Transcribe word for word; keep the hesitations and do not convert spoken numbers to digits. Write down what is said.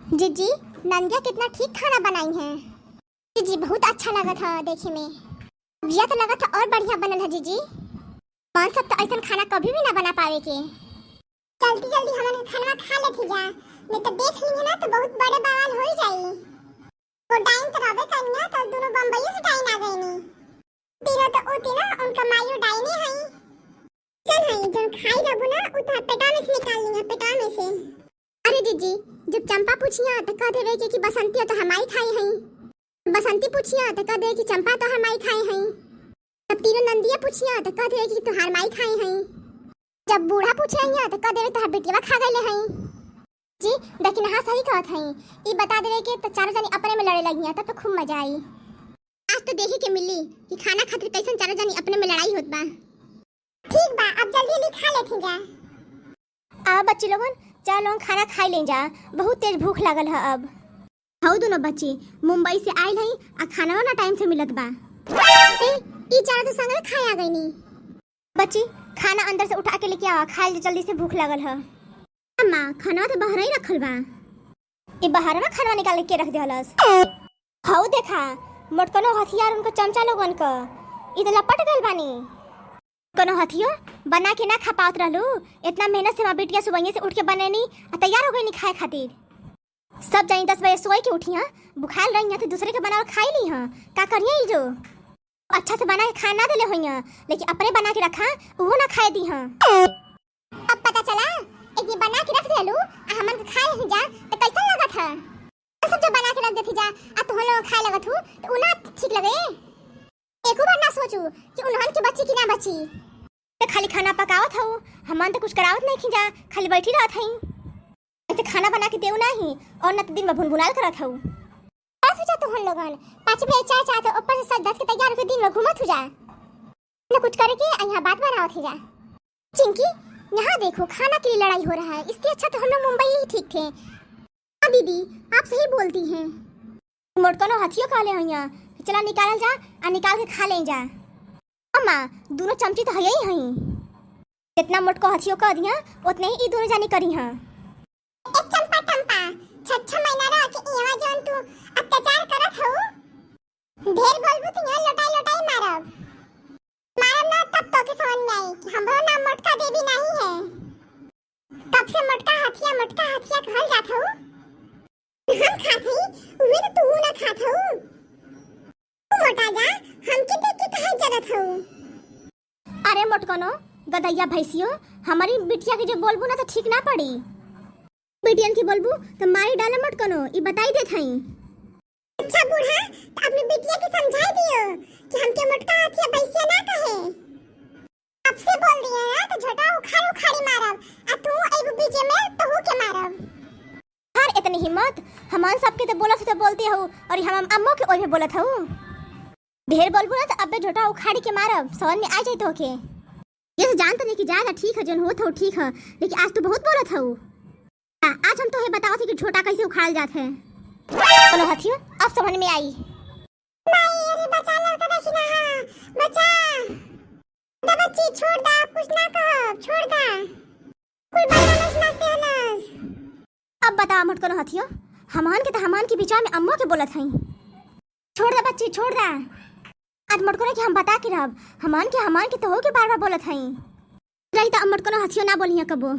जीजी, नंदिया कितना ठीक खाना बनाई हैं। जीजी, बहुत अच्छा लगत ह देखे में। अब यह तो लगत ह और बढ़िया बनल ह जीजी। हम सब तो ऐसन खाना कभी भी ना बना पावे के। जल्दी जल्दी हमन खानवा खा लेथी जा, नहीं तो देख ली ना तो बहुत बड़े बवाल हो जाई। वो डाइन तो रहबे करिया, तो दोनों बम्बई से डाइन आ गई नी। तीनों तो उ तीनों उनका मायू डाइने हई। चल हई, जौन खाई रहबू ना, उ तो पेटा में से निकाल ली, पेटा में से। अरे जीजी, जब चंपा पूछिया तो कह देवे के कि बसंती तो हमारी खाई हई। बसंती पूछिया तो कह देवे कि चंपा तो हमारी खाई हई। तब तीनों नंदिया पूछिया तो कह देवे कि तुहार माई खाई हई। जब बूढ़ा पूछे हइया तो कह देवे तुहार बेटिया खा गईले हई। जी, दखिनहा सही कहत हई। ई बता देवे के तो चारों जनी अपने में लड़े लगिया, तब तो खूब मजा आई। आज तो देखे के मिली कि खाना खातिर कैसन चारों जनी अपने में लड़ाई होत बा। ठीक बा, अब जल्दी जल्दी खा लेथी जा। आ बच्ची लोगन, चल लोगन खाना खाई लें जा, बहुत तेज भूख लागल ह अब। हऊ दोनों बच्ची मुंबई से आइल हई, आ खाना ना टाइम से मिलत बा। ए, ई चारों तो संग में खाए आ गई नी। बच्ची, खाना अंदर से उठा के लेके आवा, खाए ले जल्दी से भूख लागल ह। अम्मा, खाना तो बाहर ही रखल बा। ई बाहर में खाना निकाल के रख देहलस। हऊ देखा, मोटकनो हथियार उनको चमचा लोगन क, ई तो लपट गइल बानी। कोनो हथियो बना के ना खा पावत रहलू, इतना मेहनत से हमार बिटिया सुबहिये से उठ के बनेनी आ तैयार हो गई नी खाए खातिर। सब जानी दस बजे सोए के उठी हाँ, बुखार रही हाँ तो दूसरे के बनावल खाई ली हाँ, का करिए ई जो। अच्छा से बना के खाए ना देले होइया, लेकिन अपने बना के रखा, उहो ना खाए दी हाँ। अब पता चला, एक दिन बना के रख देलू आ हमन के खाए ही जा तो कैसन लगत है? सब जो बना के रख देती जा आ तुहन लोग खाए लगत हूँ तो उ ना ठीक लगे। एको बार ना सोचू कि उन्हन के बची कि ना बची। तो खाली खाना पकावत हऊ, हमन तो कुछ करावत नहीं खींचा, खाली बैठी रहत हई। ऐसे खाना बना के देऊ नहीं और ना तो दिन भर भुनभुनाल करत हऊ। बस हो जा तुहन लोगन, पाँच बजे चाय चाहत हो, ऊपर से सज धज के तैयार होके दिन भर घूमत हो जा। ना कुछ करे के, आ यहाँ बात बनावत हो जा। चिंकी, यहाँ देखो, खाना के लिए लड़ाई हो रहा है, इससे अच्छा तो हम लोग मुंबई ही ठीक थे। हाँ दीदी, आप सही बोलती हैं। मोटकनो हथियो कहले हइया कि चला निकालल जा, आ निकाल के खा लें जा। अम्मा, दोनों चमची तो हइये ही हई। जितना मोटको हथियो कह दिया, उतने ही ई दोनों जानी करी हाँ। ए चंपा टंपा, छह छह महीना रह के इहवा जौन तू अत्याचार करत हऊ, ढेर बोलबू तो यहाँ लोटाई लोटाई मारब। मारब ना तब तो के समझ में आई कि हमरो नाम मोटका देवी नहीं है। कब से मोटका हथिया, मोटका हथिया कहल जात हऊ? हम खात हई, उहे तो तू ना खात हऊ। तू मोटा जा, हमके देख के काहे जरत हऊ? अरे मोटकनो, गदैया भैंसियो, हमारी बिटिया के जो बोलबू ना तो ठीक ना पड़ी। बिटियन के बोलबू तो मारी डाले मोटकनो, ई बताई देत हई। अच्छा बूढ़ा, तो अपनी बिटिया के समझाई दियो कि हमके मोटका हथिया भैंसिया ना कहे। अब से बोल दिए ना तो झोटा उखाड़ उखाड़ी मारब, आ तू अइबू बीचे में तोहू के मारब। हर इतनी हिम्मत, हमन सबके तो बोलत हो तो बोलते हो, और हम अम्मो के ओइभे बोलत हो। ढेर बोलबू ना तो अब्बे झोटा उखाड़ी के मारब, समझ में आ जाई तोहके। ये तो जानत नहीं कि ज्यादा ठीक है, जौन होत हो ठीक है, लेकिन आज तू बहुत बोलत हो। आ, आज हम तोहे बतावत है कि झोटा कैसे उखाड़ल जात है। बोलो हथियो, अब समझ में आई। माई, अरे बचा लड़का देखी ना, हाँ, बचा। दा बच्ची, छोड़ दा, कुछ ना कहब, छोड़ दा। कुल बदमाश नाचते हलस। अब बता मोटकनो हथियो, हमहन के त हमहन के बिचार में अम्मो के बोलत हई। छोड़ दा बच्ची, छोड़ दा। आज मोटकनो के हम बता के रहब, हमहन के, हमहन के तोहू के बार बार बोलत हई। रही त अब मोटकनो हथियो ना बोलिया कबो।